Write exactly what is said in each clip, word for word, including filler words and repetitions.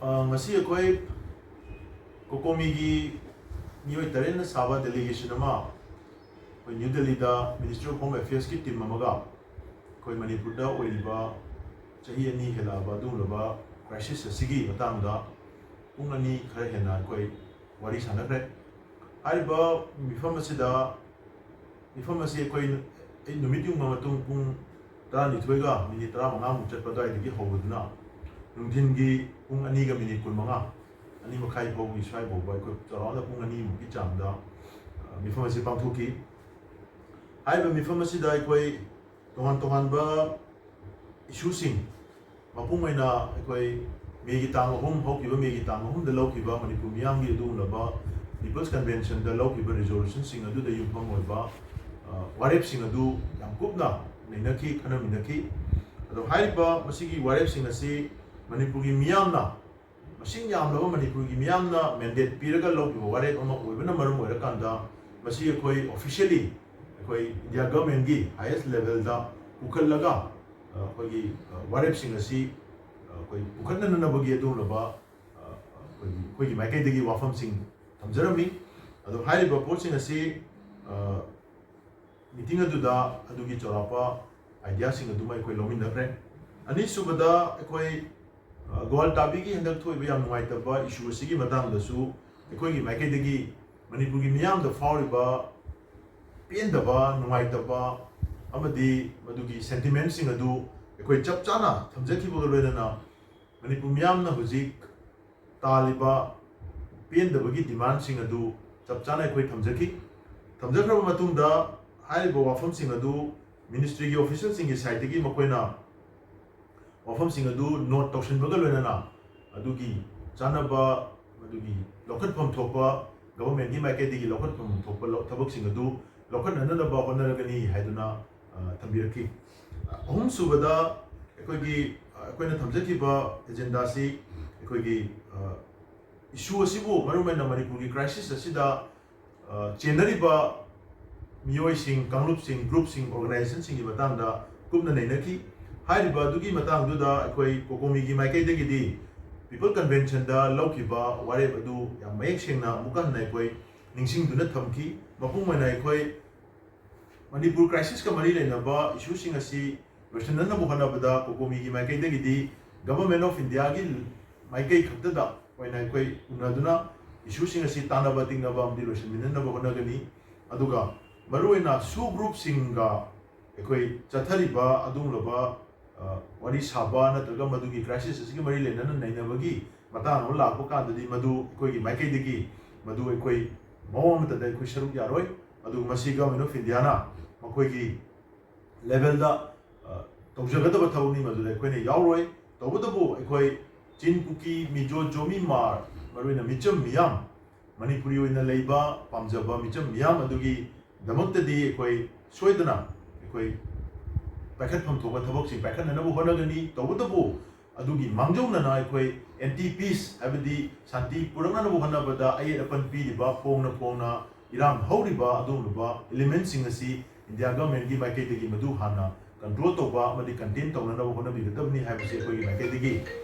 ꯑ, ꯉꯁꯤ ꯑꯩꯈꯣꯏ ꯀꯣꯀꯣꯃꯤꯒꯤ ꯃꯤꯑꯣꯏ ꯇꯔꯦꯠꯅ ꯁꯥꯕ delegation ꯑꯃ ꯑꯩꯈꯣꯏ ꯅ꯭ꯌꯨ ꯗꯦꯜꯂꯤꯗ Ministry of Home Affairs ꯀꯤ team ꯑꯃꯒ ꯑꯩꯈꯣꯏ ꯃꯅꯤꯄꯨꯔꯗ ꯑꯣꯏꯔꯤꯕ ꯆꯍꯤ ꯑꯅꯤ ꯍꯦꯜꯂꯛꯑꯕ ꯑꯗꯨꯒꯨꯝꯂꯕ crisis ꯑꯁꯤꯒꯤ ꯃꯇꯥꯡꯗ ꯄꯨꯡ ꯑꯅꯤ ꯈꯔ ꯍꯦꯟꯅ ꯑꯩꯈꯣꯏ ꯋꯥꯔꯤ ꯁꯥꯟꯅꯈ꯭ꯔꯦ꯫ ꯍꯥꯏꯔꯤꯕ ꯃꯤꯐꯝ ꯑꯁꯤꯗ, ꯃꯤꯐꯝ ꯑꯁꯤ ꯑꯩꯈꯣꯏ, ꯑꯩ ꯅꯨꯃꯤꯠ ꯌꯨꯡꯕ ꯃꯇꯨꯡ ꯄꯨꯡ ꯇꯔꯥꯅꯤꯊꯣꯏꯒ ꯃꯤꯅꯤꯠ ꯇꯔꯥꯃꯉꯥꯃꯨꯛ ꯆꯠꯄ ꯑꯗꯨꯋꯥꯏꯗꯒꯤ ꯍꯧꯕꯗꯨꯅ ꯅꯨꯡꯊꯤꯟꯒꯤ ꯄꯨꯡ ꯑꯅꯤꯒ ꯃꯤꯅꯤꯠ ꯀꯨꯟꯃꯉꯥ, ꯑꯅꯤ ꯃꯈꯥꯏ ꯐꯥꯎꯒꯤ ꯁ꯭ꯋꯥꯏ ꯐꯥꯎꯕ ꯑꯩꯈꯣꯏ ꯆꯥꯎꯔꯥꯛꯅ ꯄꯨꯡ ꯑꯅꯤꯃꯨꯛꯀꯤ ꯆꯥꯡꯗ, ꯑ, ꯃꯤꯐꯝ ꯑꯁꯤ ꯄꯥꯡꯊꯣꯛꯈꯤ꯫ ꯍꯥꯏꯔꯤꯕ ꯃꯤꯐꯝ ꯑꯁꯤꯗ ꯑꯩꯈꯣꯏ ꯇꯣꯉꯥꯟ ꯇꯣꯉꯥꯟꯕ issue ꯁꯤꯡ, ꯃꯄꯨꯡ ꯑꯣꯏꯅ ꯑꯩꯈꯣꯏ ꯃꯦꯒꯤ ꯇꯥꯡ ꯑꯍꯨꯝ, ꯍꯧꯈꯤꯕ ꯃꯦꯒꯤ ꯇꯥꯡ ꯑꯍꯨꯝꯗ ꯂꯧꯈꯤꯕ ꯃꯅꯤꯄꯨꯔ ꯃꯤꯌꯥꯝꯒꯤ ꯑꯗꯨꯒꯨꯝꯂꯕ People's Convention ꯗ ꯂꯧꯈꯤꯕ resolution ꯁꯤꯡ ꯑꯗꯨꯗ ꯌꯨꯝꯐꯝ ꯑꯣꯏꯕ, ꯑ, ꯋꯥꯔꯦꯞꯁꯤꯡ ꯑꯗꯨ ꯌꯥꯝ ꯀꯨꯞꯅ ꯅꯩꯅꯈꯤ, ꯈꯟꯅꯃꯤꯟꯅꯈꯤ꯫ ꯑꯗꯣ ꯍꯥꯏꯔꯤꯕ ꯃꯁꯤꯒꯤ ꯋꯥꯔꯦꯞꯁꯤꯡ ꯑꯁꯤ ꯃꯅꯤꯄꯨꯔꯒꯤ ꯃꯤꯌꯥꯝꯅ, ꯃꯁꯤꯡ ꯌꯥꯝꯂꯕ ꯃꯅꯤꯄꯨꯔꯒꯤ ꯃꯤꯌꯥꯝꯅ mandate ꯄꯤꯔꯒ ꯂꯧꯈꯤꯕ ꯋꯥꯔꯦꯞ ꯑꯃ ꯑꯣꯏꯕꯅ ꯃꯔꯝ ꯑꯣꯏꯔꯀꯥꯟꯗ, ꯃꯁꯤ ꯑꯩꯈꯣꯏ officially ꯑꯩꯈꯣꯏ India government ꯀꯤ highest level ꯗ ꯄꯨꯈꯠꯂꯒ, ꯑ, ꯑꯩꯈꯣꯏꯒꯤ, ꯑ, ꯋꯥꯔꯦꯞꯁꯤꯡ ꯑꯁꯤ, ꯑ, ꯑꯩꯈꯣꯏ ꯄꯨꯈꯠꯅꯅꯕꯒꯤ ꯑꯗꯨꯒꯨꯝꯂꯕ, ꯑ, ꯑꯩꯈꯣꯏꯒꯤ, ꯑꯩꯈꯣꯏꯒꯤ ꯃꯥꯏꯀꯩꯗꯒꯤ ꯋꯥꯐꯝꯁꯤꯡ ꯊꯝꯖꯔꯝꯃꯤ꯫ ꯑꯗꯣ ꯍꯥꯏꯔꯤꯕ ꯄꯣꯠꯁꯤꯡ ꯑꯁꯤ, ꯑ, meeting ꯑꯗꯨꯗ ꯑꯗꯨꯒꯤ ꯆꯥꯎꯔꯥꯛꯄ idea ꯁꯤꯡ ꯑꯗꯨꯃ ꯑꯩꯈꯣꯏ ꯂꯧꯃꯤꯟꯅꯈ꯭ꯔꯦ꯫ ꯑꯅꯤꯁꯨꯕꯗ ꯑꯩꯈꯣꯏ, ꯑ, ꯒꯣꯋꯥꯜꯇꯥꯕꯤꯒꯤ ꯍꯟꯗꯛ ꯊꯣꯛꯏꯕ ꯌꯥꯝ ꯅꯨꯡꯉꯥꯏꯇꯕ issue ꯑꯁꯤꯒꯤ ꯃꯇꯥꯡꯗꯁꯨ ꯑꯩꯈꯣꯏꯒꯤ ꯃꯥꯏꯀꯩꯗꯒꯤ ꯃꯅꯤꯄꯨꯔꯒꯤ ꯃꯤꯌꯥꯝꯗ ꯐꯥꯎꯔꯤꯕ ꯄꯦꯟꯗꯕ, ꯅꯨꯡꯉꯥꯏꯇꯕ ꯑꯃꯗꯤ ꯃꯗꯨꯒꯤ sentiment ꯁꯤꯡ ꯑꯗꯨ ꯑꯩꯈꯣꯏ ꯆꯞ ꯆꯥꯅ ꯊꯝꯖꯈꯤꯕꯒ ꯂꯣꯏꯅꯅ ꯃꯅꯤꯄꯨꯔ ꯃꯤꯌꯥꯝꯅ ꯍꯧꯖꯤꯛ ꯇꯥꯜꯂꯤꯕ ꯄꯦꯟꯗꯕꯒꯤ demand ꯁꯤꯡ ꯑꯗꯨ ꯆꯞ ꯆꯥꯅ ꯑꯩꯈꯣꯏ ꯊꯝꯖꯈꯤ꯫ ꯊꯝꯖꯈ꯭ꯔꯕ ꯃꯇꯨꯡꯗ ꯍꯥꯏꯔꯤꯕ ꯋꯥꯐꯝꯁꯤꯡ ꯑꯗꯨ ministry ꯒꯤ official ꯁꯤꯡꯒꯤ side ꯇꯒꯤ ꯃꯈꯣꯏꯅ ꯋꯥꯐꯝꯁꯤꯡ ꯑꯗꯨ note ꯇꯧꯁꯤꯟꯕꯒ ꯂꯣꯏꯅꯅ ꯑꯗꯨꯒꯤ ꯆꯥꯅꯕ, ꯃꯗꯨꯒꯤ ꯂꯧꯈꯠꯐꯝ ꯊꯣꯛꯄ, government ꯀꯤ ꯃꯥꯏꯀꯩꯗꯒꯤ ꯂꯧꯈꯠꯐꯝ ꯊꯣꯛꯄ ꯂꯧ-, ꯊꯕꯛꯁꯤꯡ ꯑꯗꯨ ꯂꯧꯈꯠꯅꯅꯕ ꯍꯣꯠꯅꯔꯒꯅꯤ ꯍꯥꯏꯗꯨꯅ, ꯑ, ꯊꯝꯕꯤꯔꯛꯈꯤ꯫ ꯑꯍꯨꯝꯁꯨꯕꯗ ꯑꯩꯈꯣꯏꯒꯤ, ꯑ, ꯑꯩꯈꯣꯏꯅ ꯊꯝꯖꯈꯤꯕ agenda ꯁꯤ ꯑꯩꯈꯣꯏꯒꯤ, ꯑ, issue ꯑꯁꯤꯕꯨ, ꯃꯔꯨꯑꯣꯏꯅ ꯃꯅꯤꯄꯨꯔꯒꯤ crisis ꯑꯁꯤꯗ, ꯑ, ꯆꯦꯟꯅꯔꯤꯕ ꯃꯤꯑꯣꯏꯁꯤꯡ, ꯀꯥꯡꯂꯨꯞꯁꯤꯡ, group ꯁꯤꯡ, organization ꯁꯤꯡꯒꯤ ꯃꯇꯥꯡꯗ ꯀꯨꯞꯅ ꯅꯩꯅꯈꯤ꯫ ꯍꯥꯏꯔꯤꯕ ꯑꯗꯨꯒꯤ ꯃꯇꯥꯡꯗꯨꯗ ꯑꯩꯈꯣꯏ ꯀꯣꯀꯣꯃꯤꯒꯤ ꯃꯥꯏꯀꯩꯗꯒꯤꯗꯤ People Conventionꯗ ꯂꯧꯈꯤꯕ ꯋꯥꯔꯦꯞ ꯑꯗꯨ ꯌꯥꯝ ꯃꯌꯦꯛ ꯁꯦꯡꯅ ꯑꯃꯨꯛꯀ ꯍꯟꯅ ꯑꯩꯈꯣꯏ ꯅꯤꯡꯁꯤꯡꯗꯨꯅ ꯊꯝꯈꯤ꯫ ꯃꯄꯨꯡ ꯑꯣꯏꯅ ꯑꯩꯈꯣꯏ ꯃꯅꯤꯄꯨꯔ crisisꯀ ꯃꯔꯤ ꯂꯩꯅꯕ issueꯁꯤꯡ ꯑꯁꯤ ꯂꯣꯏꯁꯤꯟꯅꯅꯕ ꯍꯣꯠꯅꯕꯗ COCOMIꯒꯤ ꯃꯥꯏꯀꯩꯗꯒꯤꯗꯤ Government of Indiaꯒꯤ ꯃꯥꯏꯀꯩ ꯈꯛꯇꯗ ꯑꯣꯏꯅ ꯑꯩꯈꯣꯏ ꯎꯅꯗꯨꯅ issueꯁꯤꯡ ꯑꯁꯤ ꯇꯥꯟꯅꯕ ꯇꯤꯛꯅꯕ ꯑꯃꯗꯤ ꯂꯣꯏꯁꯤꯟꯃꯤꯟꯅꯅꯕ ꯍꯣꯠꯅꯒꯅꯤ꯫ ꯑꯗꯨꯒ ꯃꯔꯨꯑꯣꯏꯅ SoO groupꯁꯤꯡꯒ ꯑꯩꯈꯣꯏ ꯆꯠꯊꯔꯤꯕ ꯑꯗꯨꯒꯨꯝꯂꯕ, ꯑ, ꯋꯥꯔꯤ ꯁꯥꯕ ꯅꯠꯇ꯭ꯔꯒ ꯃꯗꯨꯒꯤ crisis ꯑꯁꯤꯒ ꯃꯔꯤ ꯂꯩꯅꯅ ꯅꯩꯅꯕꯒꯤ ꯃꯇꯥꯡ ꯑꯃ ꯂꯥꯛꯄ ꯀꯥꯟꯗꯗꯤ ꯃꯗꯨ ꯑꯩꯈꯣꯏꯒꯤ ꯃꯥꯏꯀꯩꯗꯒꯤ ꯃꯗꯨ ꯑꯩꯈꯣꯏ ꯃꯑꯣꯡ ꯑꯃꯠꯇꯗ ꯑꯩꯈꯣꯏ ꯁꯔꯨꯛ ꯌꯥꯔꯣꯏ꯫ ꯑꯗꯨꯒ ꯃꯁꯤ Government of Indiaꯅ ꯃꯈꯣꯏꯒꯤ levelꯗ, ꯑ, ꯇꯧꯖꯒꯗꯕ ꯊꯕꯛꯅꯤ, ꯃꯗꯨꯗ ꯑꯩꯈꯣꯏꯅ ꯌꯥꯎꯔꯣꯏ꯫ ꯇꯧꯕꯇꯕꯨ ꯑꯩꯈꯣꯏ ꯆꯤꯟ, ꯀꯨꯀꯤ, ꯃꯤꯖꯣ, ꯖꯣꯃꯤ, ꯃꯥꯔ, ꯃꯔꯨꯑꯣꯏꯅ ꯃꯤꯆꯝ ꯃꯤꯌꯥꯝ, ꯃꯅꯤꯄꯨꯔꯤ ꯑꯣꯏꯅ ꯂꯩꯕ ꯄꯥꯝꯖꯕ ꯃꯤꯆꯝ ꯃꯤꯌꯥꯝ ꯑꯗꯨꯒꯤꯗꯃꯛꯇꯗꯤ ꯑꯩꯈꯣꯏ ꯁꯣꯏꯗꯅ ꯑꯩꯈꯣꯏ ꯄꯥꯏꯈꯠꯐꯝ ꯊꯣꯛꯄ ꯊꯕꯛꯁꯤꯡ ꯄꯥꯏꯈꯠꯅꯅꯕ ꯍꯣꯠꯅꯒꯅꯤ꯫ ꯇꯧꯕꯇꯕꯨ ꯑꯗꯨꯒꯤ ꯃꯥꯡꯖꯧꯅꯅ ꯑꯩꯈꯣꯏ anti peace, ꯍꯥꯏꯕꯗꯤ ꯁꯥꯟꯇꯤ ꯄꯨꯔꯛꯅꯅꯕ ꯍꯣꯠꯅꯕꯗ ꯑꯌꯦꯠ ꯑꯄꯟ ꯄꯤꯔꯤꯕ, ꯐꯣꯡꯅ ꯐꯣꯡꯅ ꯏꯔꯥꯡ ꯍꯧꯔꯤꯕ ꯑꯗꯨꯒꯨꯝꯂꯕ elementꯁꯤꯡ ꯑꯁꯤ India Governmentꯀꯤ ꯃꯥꯏꯀꯩꯗꯒꯤ ꯃꯗꯨ ꯍꯥꯟꯅ control ꯇꯧꯕ ꯑꯃꯗꯤ contain ꯇꯧꯅꯅꯕ ꯍꯣꯠꯅꯕꯤꯒꯗꯕꯅꯤ ꯍꯥꯏꯕꯁꯤ ꯑꯩꯈꯣꯏꯒꯤ ꯃꯥꯏꯀꯩꯗꯒꯤ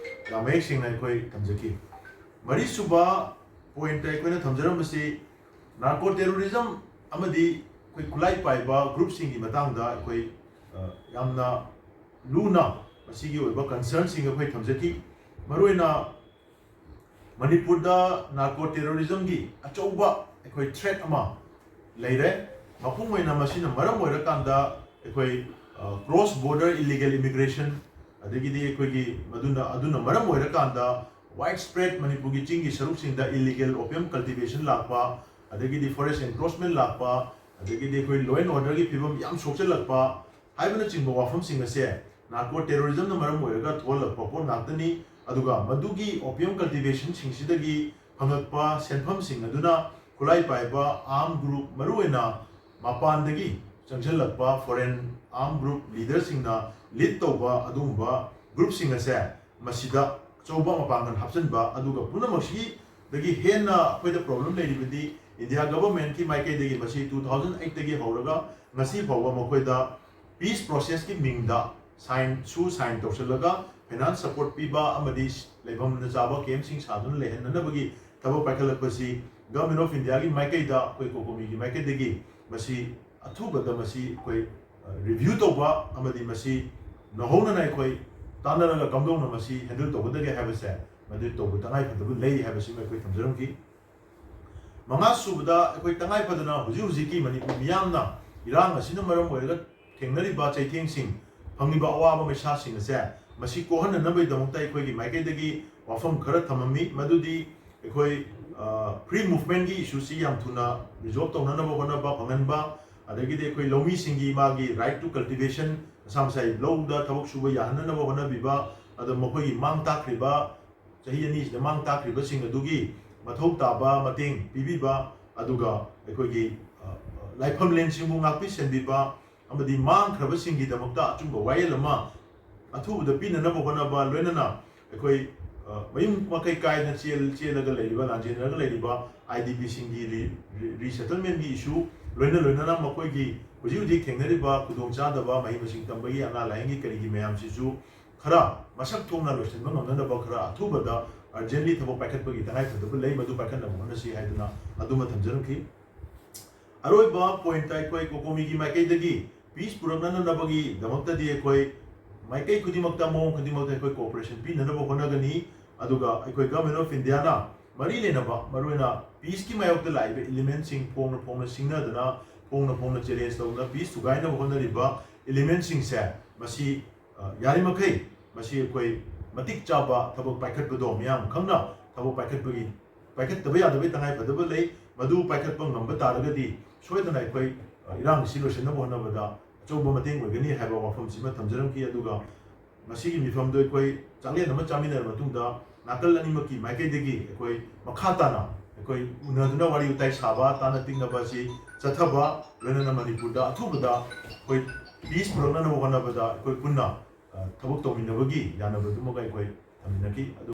ꯌꯥꯝ ꯃꯌꯦꯛ ꯁꯦꯡꯅ ꯑꯩꯈꯣꯏ ꯊꯝꯖꯈꯤ꯫ ꯃꯔꯤꯁꯨꯕ pointꯇ ꯑꯩꯈꯣꯏꯅ ꯊꯝꯖꯔꯝꯕꯁꯤ narco terrorism ꯑꯃꯗꯤ ꯑꯩꯈꯣꯏ ꯈꯨꯠꯂꯥꯏ ꯄꯥꯏꯕ groupꯁꯤꯡꯒꯤ ꯃꯇꯥꯡꯗ ꯑꯩꯈꯣꯏ, ꯑ, ꯌꯥꯝꯅ ꯂꯨꯅ ꯃꯁꯤꯒꯤ ꯑꯣꯏꯕ concernꯁꯤꯡ ꯑꯩꯈꯣꯏ ꯊꯝꯖꯈꯤ꯫ ꯃꯔꯨꯑꯣꯏꯅ ꯃꯅꯤꯄꯨꯔꯗ narco terrorismꯒꯤ ꯑꯆꯧꯕ ꯑꯩꯈꯣꯏ threat ꯑꯃ ꯂꯩꯔꯦ꯫ ꯃꯄꯨꯡ ꯑꯣꯏꯅ ꯃꯁꯤꯅ ꯃꯔꯝ ꯑꯣꯏꯔꯀꯥꯟꯗ ꯑꯩꯈꯣꯏ, ꯑ, cross border illegal immigration, ꯑꯗꯒꯤꯗꯤ ꯑꯩꯈꯣꯏꯒꯤ ꯃꯗꯨꯅ, ꯑꯗꯨꯅ ꯃꯔꯝ ꯑꯣꯏꯔꯀꯥꯟꯗ widespread ꯃꯅꯤꯄꯨꯔꯒꯤ ꯆꯤꯡꯒꯤ ꯁꯔꯨꯛꯁꯤꯡꯗ illegal opium cultivation ꯂꯥꯛꯄ, ꯑꯗꯒꯤꯗꯤ forest encroachment ꯂꯥꯛꯄ, ꯑꯗꯒꯤꯗꯤ ꯑꯩꯈꯣꯏ law and orderꯒꯤ ꯐꯤꯕꯝ ꯌꯥꯝ ꯁꯣꯛꯆꯜꯂꯛꯄ ꯍꯥꯏꯕꯅꯆꯤꯡꯕ ꯋꯥꯐꯝꯁꯤꯡ ꯑꯁꯦ narco terrorismꯅ ꯃꯔꯝ ꯑꯣꯏꯔꯒ ꯊꯣꯛꯍꯜꯂꯛꯄ ꯄꯣꯠ ꯉꯥꯛꯇꯅꯤ꯫ ꯑꯗꯨꯒ ꯃꯗꯨꯒꯤ opium cultivationꯁꯤꯡꯁꯤꯗꯒꯤ ꯐꯪꯂꯛꯄ ꯁꯦꯟꯐꯝꯁꯤꯡ ꯑꯗꯨꯅ ꯈꯨꯠꯂꯥꯏ ꯄꯥꯏꯕ armed group, ꯃꯔꯨꯑꯣꯏꯅ ꯃꯄꯥꯟꯗꯒꯤ ꯆꯪꯁꯤꯜꯂꯛꯄ foreign armed group leaderꯁꯤꯡꯅ lead ꯇꯧꯕ ꯑꯗꯨꯒꯨꯝꯕ groupꯁꯤꯡ ꯑꯁꯦ ꯃꯁꯤꯗ ꯑꯆꯧꯕ ꯃꯄꯥꯡꯒꯜ ꯍꯥꯞꯆꯤꯟꯕ, ꯑꯗꯨꯒ ꯄꯨꯝꯅꯃꯛꯁꯤꯗꯒꯤ ꯍꯦꯟꯅ ꯑꯩꯈꯣꯏꯗ problem ꯂꯩꯔꯤꯕꯗꯤ India Governmentꯀꯤ ꯃꯥꯏꯀꯩꯗꯒꯤ ꯃꯁꯤ two thousand eightꯇꯒꯤ ꯍꯧꯔꯒ ꯉꯁꯤ ꯐꯥꯎꯕ ꯃꯈꯣꯏꯗ peace processꯀꯤ ꯃꯤꯡꯗ sign, SoO sign ꯇꯧꯁꯤꯜꯂꯒ ꯐꯥꯏꯅꯥꯟꯁ ꯁꯄꯣꯔꯠ ꯄꯤꯕ ꯑꯃꯗꯤ ꯂꯩꯐꯝꯅ ꯆꯥꯕ ꯀꯦꯝꯁꯤꯡ ꯁꯥꯗꯨꯅ ꯂꯩꯍꯟꯅꯅꯕꯒꯤ ꯊꯕꯛ ꯄꯥꯏꯈꯠꯂꯛꯄꯁꯤ ꯒꯚꯔꯟꯃꯦꯟ ꯑꯣꯐ ꯏꯟꯗꯤꯌꯥꯒꯤ ꯃꯥꯏꯀꯩꯗ ꯑꯩꯈꯣꯏ ꯀꯣꯀꯣꯃꯤꯒꯤ ꯃꯥꯏꯀꯩꯗꯒꯤ ꯃꯁꯤ ꯑꯊꯨꯕꯗ ꯃꯁꯤ ꯑꯩꯈꯣꯏ ꯔꯤꯚ꯭ꯌꯨ ꯇꯧꯕ ꯑꯃꯗꯤ ꯃꯁꯤ ꯅꯧꯍꯧꯅꯅ ꯑꯩꯈꯣꯏ ꯇꯥꯟꯅꯔꯒ ꯀꯝꯗꯧꯅ ꯃꯁꯤ ꯍꯦꯟꯗꯜ ꯇꯧꯒꯗꯒꯦ ꯍꯥꯏꯕꯁꯦ ꯃꯗꯨ ꯇꯧꯕ ꯇꯉꯥꯏ ꯐꯗꯕ ꯂꯩ ꯍꯥꯏꯕꯁꯤꯃ ꯑꯩꯈꯣꯏ ꯊꯝꯖꯔꯝꯈꯤ꯫ ꯃꯉꯥ ꯁꯨꯕꯗ ꯑꯩꯈꯣꯏ ꯇꯉꯥꯏ ꯐꯗꯅ ꯍꯧꯖꯤꯛ ꯍꯧꯖꯤꯛꯀꯤ ꯃꯅꯤꯄꯨꯔ ꯃꯤꯌꯥꯝꯅ ꯏꯔꯥꯡ ꯑꯁꯤꯅ ꯃꯔꯝ ꯑꯣꯏꯔꯒ ꯊꯦꯡꯅꯔꯤꯕ ꯆꯩꯊꯦꯡꯁꯤꯡ, ꯐꯪꯂꯤꯕ ꯑꯋꯥꯕ ꯃꯩꯁꯥꯁꯤꯡ ꯑꯁꯦ ꯃꯁꯤ ꯀꯣꯛꯍꯟꯅꯅꯕꯒꯤꯗꯃꯛꯇ ꯑꯩꯈꯣꯏꯒꯤ ꯃꯥꯏꯀꯩꯗꯒꯤ ꯋꯥꯐꯝ ꯈꯔ ꯊꯝꯃꯝꯃꯤ꯫ ꯃꯗꯨꯗꯤ ꯑꯩꯈꯣꯏ ꯐ꯭ꯔꯤ ꯃꯨꯚꯃꯦꯟꯒꯤ ꯏꯁꯨꯁꯤ ꯌꯥꯝ ꯊꯨꯅ ꯔꯤꯖꯣꯜꯕ ꯇꯧꯅꯅꯕ ꯍꯣꯠꯅꯕ, ꯐꯪꯍꯟꯕ, ꯑꯗꯒꯤꯗꯤ ꯑꯩꯈꯣꯏ ꯂꯧꯃꯤꯁꯤꯡꯒꯤ ꯃꯥꯒꯤ right to cultivation, ꯃꯁꯥ ꯃꯁꯥꯒꯤ ꯂꯧꯗ ꯊꯕꯛ ꯁꯨꯕ ꯌꯥꯍꯟꯅꯅꯕ ꯍꯣꯠꯅꯕꯤꯕ, ꯑꯗꯣ ꯃꯈꯣꯏꯒꯤ ꯃꯥꯡ ꯇꯥꯛꯈ꯭ꯔꯤꯕ, ꯆꯍꯤ ꯑꯅꯤꯁꯤꯗ ꯃꯥꯡ ꯇꯥꯛꯈ꯭ꯔꯤꯕꯁꯤꯡ ꯑꯗꯨꯒꯤ ꯃꯊꯧ ꯇꯥꯕ ꯃꯇꯦꯡ ꯄꯤꯕꯤꯕ, ꯑꯗꯨꯒ ꯑꯩꯈꯣꯏꯒꯤ ꯂꯥꯏꯐꯝꯂꯦꯟꯁꯤꯡꯕꯨ ꯉꯥꯛꯄꯤ ꯁꯦꯟꯕꯤꯕ ꯑꯃꯗꯤ ꯃꯥꯡꯈ꯭ꯔꯕꯁꯤꯡꯒꯤꯗꯃꯛꯇ ꯑꯆꯨꯝꯕ ꯋꯥꯌꯦꯜ ꯑꯃ ꯑꯊꯨꯕꯗ ꯄꯤꯅꯅꯕ ꯍꯣꯠꯅꯕ, ꯂꯣꯏꯅꯅ ꯑꯩꯈꯣꯏ ꯃꯌꯨꯝ ꯃꯀꯩ ꯀꯥꯏꯅ ꯆꯦꯜꯂꯒ ꯂꯩꯔꯤꯕ, ꯂꯥꯟꯖꯦꯟꯅꯔꯒ ꯂꯩꯔꯤꯕ IDPꯁꯤꯡꯒꯤ resettlementꯀꯤ issue, ꯂꯣꯏꯅ ꯂꯣꯏꯅꯅ ꯃꯈꯣꯏꯒꯤ ꯍꯧꯖꯤꯛ ꯍꯧꯖꯤꯛ ꯊꯦꯡꯅꯔꯤꯕ ꯈꯨꯗꯣꯡꯆꯥꯗꯕ, ꯃꯍꯩ ꯃꯁꯤꯡ ꯇꯝꯕꯒꯤ, ꯑꯅꯥ ꯂꯥꯏꯌꯦꯡꯒꯤ, ꯀꯔꯤꯒꯤ ꯃꯌꯥꯝꯁꯤꯁꯨ ꯈꯔ ꯃꯁꯛ ꯊꯣꯛꯅ ꯂꯣꯏꯁꯤꯟꯕ ꯉꯝꯅꯅꯕ ꯈꯔ ꯑꯊꯨꯕꯗ urgently ꯊꯕꯛ ꯄꯥꯏꯈꯠꯄꯒꯤ ꯇꯉꯥꯏ ꯐꯗꯕ ꯂꯩ꯫ ꯃꯗꯨ ꯄꯥꯏꯈꯠꯅꯕ ꯍꯣꯠꯅꯁꯤ ꯍꯥꯏꯗꯨꯅ ꯑꯗꯨꯃ ꯊꯝꯖꯔꯝꯈꯤ꯫ ꯑꯔꯣꯏꯕ ꯄꯣꯏꯟꯠꯇ ꯑꯩꯈꯣꯏ ꯀꯣꯀꯣꯃꯤꯒꯤ ꯃꯥꯏꯀꯩꯗꯒꯤ ꯄꯤꯁ ꯄꯨꯔꯛꯅꯅꯕꯒꯤꯗꯃꯛꯇꯗꯤ ꯑꯩꯈꯣꯏ ꯃꯥꯏꯀꯩ ꯈꯨꯗꯤꯡꯃꯛꯇ, ꯃꯑꯣꯡ ꯈꯨꯗꯤꯡꯃꯛꯇ ꯑꯩꯈꯣꯏ ꯀꯣꯑꯣꯄꯔꯦꯁꯟ ꯄꯤꯅꯅꯕ ꯍꯣꯠꯅꯒꯅꯤ꯫ ꯑꯗꯨꯒ ꯑꯩꯈꯣꯏ ꯒꯚꯔꯟꯃꯦꯟ ꯑꯣꯐ ꯏꯟꯗꯤꯌꯥꯅ ꯃꯔꯤ ꯂꯩꯅꯕ, ꯃꯔꯨꯑꯣꯏꯅ ꯄꯤꯁꯀꯤ ꯃꯥꯌꯣꯛꯇ ꯂꯥꯛꯏꯕ ꯏꯂꯤꯃꯦꯟꯁꯤꯡ ꯐꯣꯡꯅ ꯐꯣꯡꯅ ꯁꯤꯡꯅꯗꯅ, ꯐꯣꯡꯅ ꯐꯣꯡꯅ ꯆꯦꯂꯦꯟꯖ ꯇꯧꯗꯨꯅ ꯄꯤꯁ ꯊꯨꯒꯥꯏꯅꯕ ꯍꯣꯠꯅꯔꯤꯕ ꯏꯂꯤꯃꯦꯟꯁꯤꯡꯁꯦ ꯃꯁꯤ ꯌꯥꯔꯤꯃꯈꯩ ꯃꯁꯤ ꯑꯩꯈꯣꯏ ꯃꯇꯤꯛ ꯆꯥꯕ ꯊꯕꯛ ꯄꯥꯏꯈꯠꯄꯗꯣ, ꯃꯤꯌꯥꯝ ꯈꯪꯅ ꯊꯕꯛ ꯄꯥꯏꯈꯠꯄꯒꯤ, ꯄꯥꯏꯈꯠꯇꯕ ꯌꯥꯗꯕꯒꯤ ꯇꯉꯥꯏ ꯐꯗꯕ ꯂꯩ꯫ ꯃꯗꯨ ꯄꯥꯏꯈꯠꯄ ꯉꯝꯕ ꯇꯥꯔꯒꯗꯤ ꯁꯣꯏꯗꯅ ꯑꯩꯈꯣꯏ ꯏꯔꯥꯡ ꯑꯁꯤ ꯂꯣꯏꯁꯤꯟꯅꯕ ꯍꯣꯠꯅꯕꯗ ꯑꯆꯧꯕ ꯃꯇꯦꯡ ꯑꯣꯏꯒꯅꯤ ꯍꯥꯏꯕ ꯋꯥꯐꯝꯁꯤꯃ ꯊꯝꯖꯔꯝꯈꯤ꯫ ꯑꯗꯨꯒ ꯉꯁꯤꯒꯤ ꯃꯤꯐꯝꯗꯣ ꯑꯩꯈꯣꯏ ꯆꯥꯛꯂꯦꯟ ꯑꯃ ꯆꯥꯃꯤꯟꯅꯔꯕ ꯃꯇꯨꯡꯗ ꯅꯥꯀꯜ ꯑꯅꯤꯃꯛꯀꯤ ꯃꯥꯏꯀꯩꯗꯒꯤ ꯑꯩꯈꯣꯏ ꯃꯈꯥ ꯇꯥꯅ ꯑꯩꯈꯣꯏ ꯎꯅꯗꯨꯅ ꯋꯥꯔꯤ ꯋꯥꯇꯥꯏ ꯁꯥꯕ, ꯇꯥꯅ ꯇꯤꯛꯅꯕ ꯑꯁꯤ ꯆꯠꯊꯕ, ꯂꯣꯏꯅꯅ ꯃꯅꯤꯄꯨꯔꯗ ꯑꯊꯨꯕꯗ ꯑꯩꯈꯣꯏ ꯄꯤꯁ ꯄꯨꯔꯛꯅꯅꯕ ꯍꯣꯠꯅꯕꯗ ꯑꯩꯈꯣꯏ ꯄꯨꯟꯅ ꯊꯕꯛ ꯇꯧꯃꯤꯟꯅꯕꯒꯤ ꯌꯥꯅꯕꯗꯨꯃꯒ ꯑꯩꯈꯣꯏ ꯊꯝꯃꯤꯟꯅꯈꯤ꯫ ꯑꯗꯨ